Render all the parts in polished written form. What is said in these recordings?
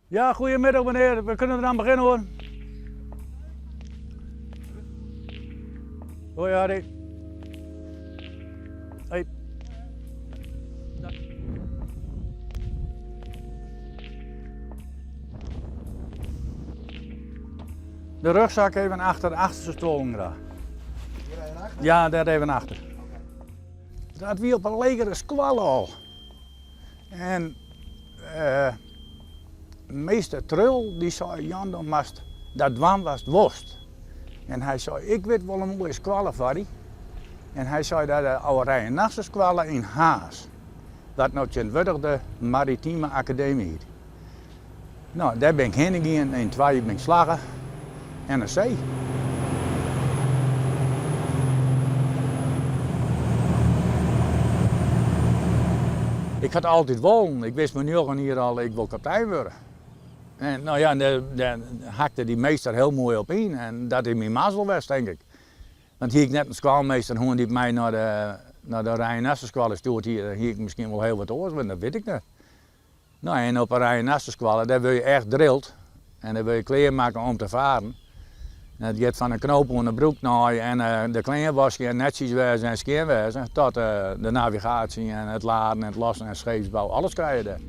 Ja, goedemiddag meneer. We kunnen eraan beginnen hoor. Hoi Harry. Hey. De rugzak even achter de achterste stoel graag. Hier even achter? Ja, daar even achter. Dat wie op een legere skoalle al. En uh, meester Trul die sei, Jan, do moatst dat dwaan watst wolst. En hy sei, ik wit wol in moaie skoalle foar dy. En hy sei dat de Oranje skoalle yn Harns. Wat no tsjintwurdich de Maritieme Akademy hjit. No, dêr bin ik hinne gien en yn twa jier bin ik slagge. NSC. Ik had altyd wollen, ik wist mei njoggen jier al, ik wol kaptein wurde. En no ja, dêr, dêr hakte dy meester hiel moai op yn en dat is myn mazzel west, tink ik. Want hie ik net in skoalmeester hân dy't my nei de, nei de Oranje skoalle stjoerd hie, dan hie ik miskien wol hiel wat oars wurden, dat wit ik net. No en op de Oranje skoalle, dêr wurde je echt drild en dêr wurde je klearmakke om te faren. En it giet fan in knoop oan de broek nei en eh, de klean waskje en netsjes wêze en skjin wêze, tot eh, de navigaasje en it laden en it lossen en scheepsbou, alles krije je dêr.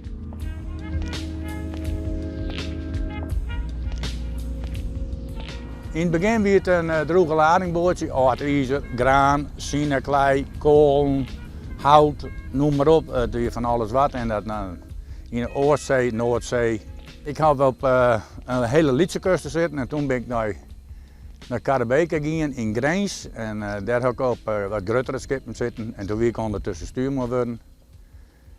Yn it begjin wie it in eh, drûge ladingboatsje, âld izer, graan, sineklei, koalen, hout, noem mar op. It wie fan alles wat en dat nou, yn de Oostzee, Noardsee. Ik haw op uh, in hiele lytse kuster sitten en toen bin ik nei, nei Karrebeke gien yn Grins en uh, dêr ha ik op uh, wat gruttere skippen sitten en toen wie ik ûndertusken stjoerman wurden.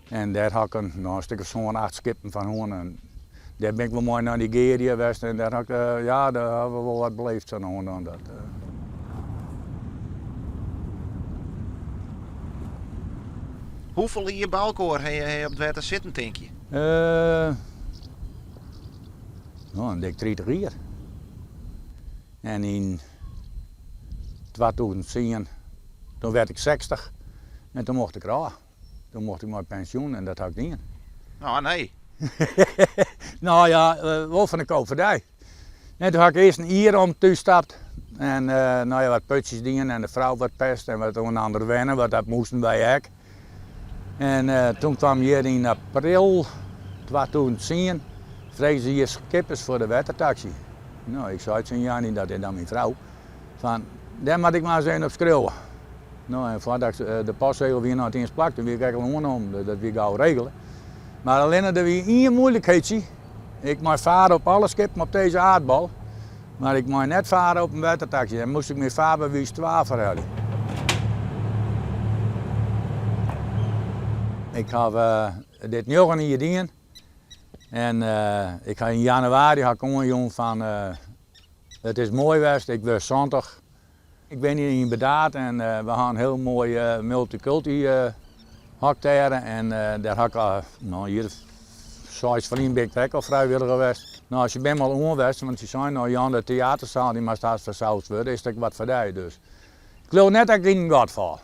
En dêr ha ik in, no, in stik of sân, acht skippen fan hân. En dêr bin ik wol mei nei Nigeria west en dêr ha ik, uh, ja, dêr ha we wol wat beleefd sa no en dan. Dat, uh. Hoefolle jier by elkoar ha je op it wetter sitten, tink je? Uh, no, in dik 30 jier. En yn 2010, toen werd ik 60 en toen mocht ik erôf. Toen mocht ik mei pensjoen en dat ha ik dien. No, nee. no ja, eh, wol fan de koopvaardij. En toen ha ik earst in jier om thús stapt. En uh, no ja, wat putsjes dien en de frou wat pest en wat oan in ander wenne, want dat moasten wy ek. En uh, toen kwam hjir yn april 2010, fregen se hjir skippers foar de wettertaksy. No, ik sei tsjin Jannie, dat is dan myn frou, fan dêr moat ik mar ris even op skriuwe. No, en foardat eh, de postsegel wie noch net iens plakt, toen wie ik ek al oannommen, dus dat wie gau regele. Mar allinne der wie ien moeilikheidje. Ik mei fare op alle skippen op dizze aardbol, mar ik mei net fare op in wettertaksy. Dêr moast ik myn faarbewiis 2 foar helje. Ik haw uh, dit njoggen jier dien. En uh, ik ha yn januari ha ik oanjûn fan uh, it is moai west, ik wurd 70. Ik wenje yn Burdaard en we ha in hiel moai multikulti hok dêr en dêr ha ik no, in jier of seis ferlyn bin ik der ek al frijwilliger west. No, se binne al oan west, want se seinen no Jan, de teatersaal dy moast hast fersoud wurde, is dat wat foar dy dus. Ik leau net dat ik yn in gat fal.